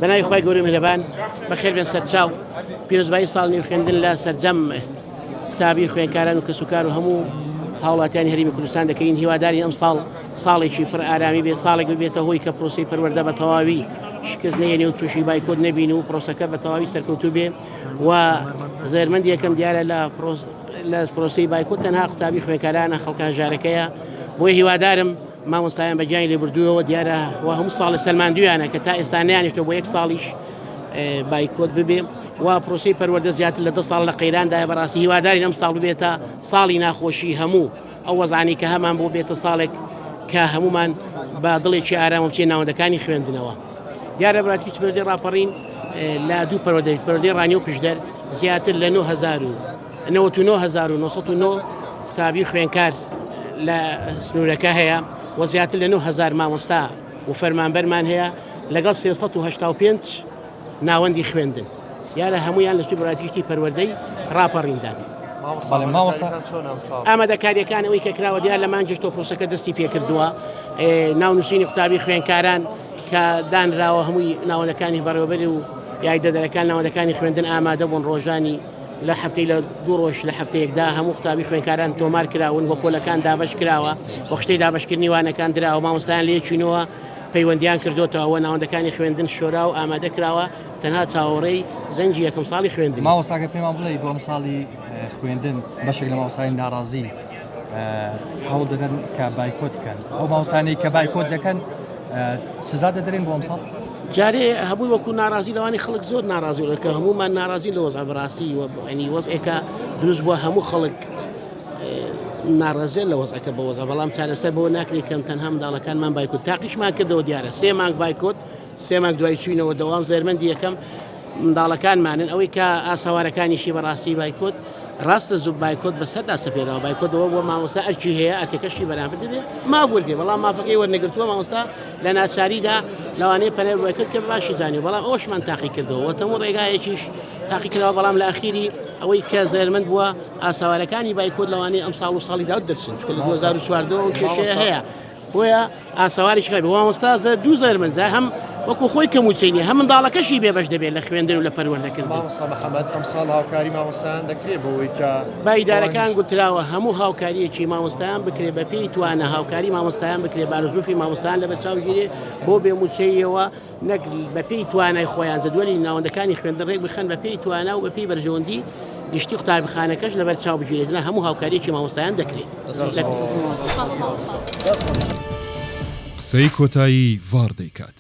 بەناوی خوای گەورە میهرەبان بەخێر بێن سەرچاو پیرۆزبایی ساڵ نوێی خوێندن لە سەرجەم قوتابی خوێنکاران و کەسوکار و هەموو هاوڵاتیانی هەرێمی کوردستان دەکەین هیوادارین ئەم ساڵ ساڵێکی پر ئارامی بێ ساڵێک ببێتە هۆی کە پرۆسی پەروەردە بە تەواوی شکست نەیەنێ و تووشی بایکۆت نەبین و پرۆسەکە بە تەواوی سەرکەوتوو بێ و زەرمەند یەکەم دیارە لە لە پرۆسی بایکۆت تەنها قوتابی خوێنکارانە خەڵکە هەژارەکەیە بۆیە هیوادارم مامۆستایان بە گیانی لێبوردووەوە دیارە و هەموو ساڵە سەلماندویانە کە تا ئێستا نەیانیشتەوە بۆ یەک ساڵیش بایکۆت ببێ و پرۆسی پەروەردە زیاتر لە دە ساڵ لە قەیراندایە بەڕاستی هیوادارین ئەم ساڵ ببێتە ساڵی ناخۆشی هەموو ئەو وەزانی کە هەمان بۆ بێتە ساڵێک کە هەمومان بە دڵێکی ئارام بچێ ناوەندەکانی خوێندنەوە دیارە براتکی پەروەردەی ڕاپەڕین لە دوو پەروەردەی پەروەردەی ڕانی و پشدەر زیاتر لە 9000 و 99909 قوتابی خوێنکار لە سنوورەکە هەیە و زیاتر لە 9000 مامۆستا و فەرمانبەرمان هەیە لەگەڵ 385 ناوەندی خوێندن دیارە هەمویان لە سوبراتیشتی پەروەردەی ڕاپەڕیندان. ئامادەکاریەکان ئەوەی کە کراوە دیار لە مانگی تۆ پرۆسەکە دەستی پێکردووە ناونووسینی قوتابی خوێنکاران کە دانراوە هەمووی ناوەندەکانی بەڕێوەبەری و یاریدەدەرەکان ناوەندەکانی خوێندن ئامادە بوون ڕۆژانی لە هەفتەی لە دوو ڕۆژ لە هەفتەیەکدا هەموو قوتابی خوێنکاران تۆمار کراون و پۆلەکان دابەش کراوە و خشتەی دابەشکردنی وانەکان دراوە مامۆستایان لە یەکینەوە پەیوەندیان کردۆتەوە ناوەندەکانی خوێندن شۆرا و ئامادە کراوە تەنها چاوەڕێی زەنگی یەکەم ساڵی خوێندنین. مامۆستا گەر پێمان بڵێی بۆ ئەمساڵی خوێندن بەشێک لە مامۆستایانی ناڕازی هەوڵ دەدەن کە بایکۆت بکەن ئەو مامۆستایانەی کە بایکۆت دەکەن سزا دەدرێن بۆ ئەمساڵ؟ جارێ هەمووی وەکو ناڕازی لەوانی خەڵک زۆر ناڕازی کە هەموومان ناڕازی لە وەزع بەڕاستی ینی وەزعێکە دروست بووە هەموو خەڵک ناڕازیە لە وەزعەکە بە وەزع بەڵام چارەسەر بۆ ناکرێت کەم تەنها منداڵەکانمان بایکۆت تاقیشمان کردەوە دیارە سێ مانگ بایکۆت سێ مانگ دوای چوینەوە دەوام زەرمەندی یەکەم منداڵەکانمانن ئەوەی کە ئاسەوارەکانیشی بەڕاستی بایکۆت ڕاستە زوو بایکۆت بەسەردا سەپێنەوە بایکۆتەوە بۆ مامۆستا ئەرکی هەیە ئەرکەکەشی بەرامبەر دەبێت ماف وەرگێ بەڵام مافەکەی وەرنەگرتووە مامۆستا لە ناچاریدا لەوانەیە پەنای بایکۆت کە باشی زانی بەڵام ئەوشمان تاقی کردەوە تەمو ڕێگایەکیش تاقی کراوە بەڵام لە ئەخیری ئەوەی کە زەرمەند بووە ئاسەوارەکانی بایکۆت لەوانەیە ئەم ساڵ و ساڵی داوت دەرچن چونکە لە 2014 ئەو کێشەیە هەیە بۆیە ئاسەواری خراپی مامۆستا دوو زەرمن جا هەم وەکو خۆی کە مووچەی نیە هەم منداڵەکەشی بێبەش دەبێت لە خوێندن و لە پەروەردەکردن. مامۆستا محەمەد ئەمساڵ هاوکاری مامۆستایان دەکرێت بەوەی کە با ئیدارەکان گوتراوە هەموو هاوکاریەکی مامۆستایان بکرێت بە پێی توانا هاوکاری مامۆستایان بکرێت بارودۆخی مامۆستایان لەبەرچاو گیرێ بۆ بێ مووچەیەوە نەک بەپێی توانای خۆیان جەدوەلی ناوەندەکانی خوێندن ڕێک بخەن بەپێی توانا و بەپێی بەرژەوەندی گشتی قوتابخانەکەش لەبەر چاو بگیرێت نا هەموو هاوکاریەکی مامۆستایان دەکرێت. قسەی کۆتایی ڤاڕ دەیکات.